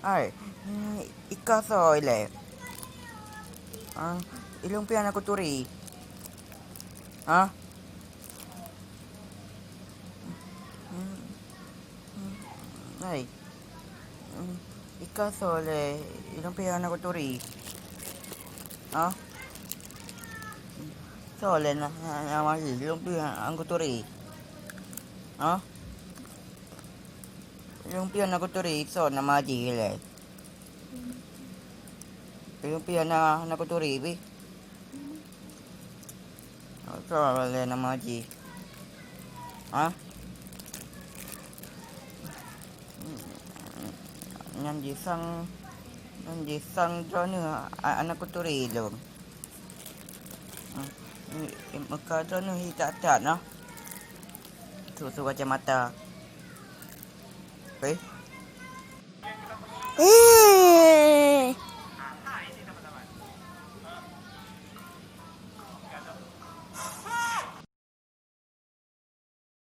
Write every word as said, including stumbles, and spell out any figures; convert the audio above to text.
Hai, ika soe ilèe? Ah, ilôn pih hana kuturi. Ha? Hai. Ika soe ilèe? Ilôn pih hana kuturi. Ha? Soe ilèe na, na, nama jih? Ilôn pih hana kuturi. Ha? Ilôn pih hana kuturi, soe nama jih ilèe? Ilôn pih hana, hana kuturi pih. Soe ilèe nama jih? Ha? Nyan jisang, nyan jisang droeneuh, a-, hana kuturi lôn. Muka droeneuh hi that-that noh. Su-su kacamata. Oke.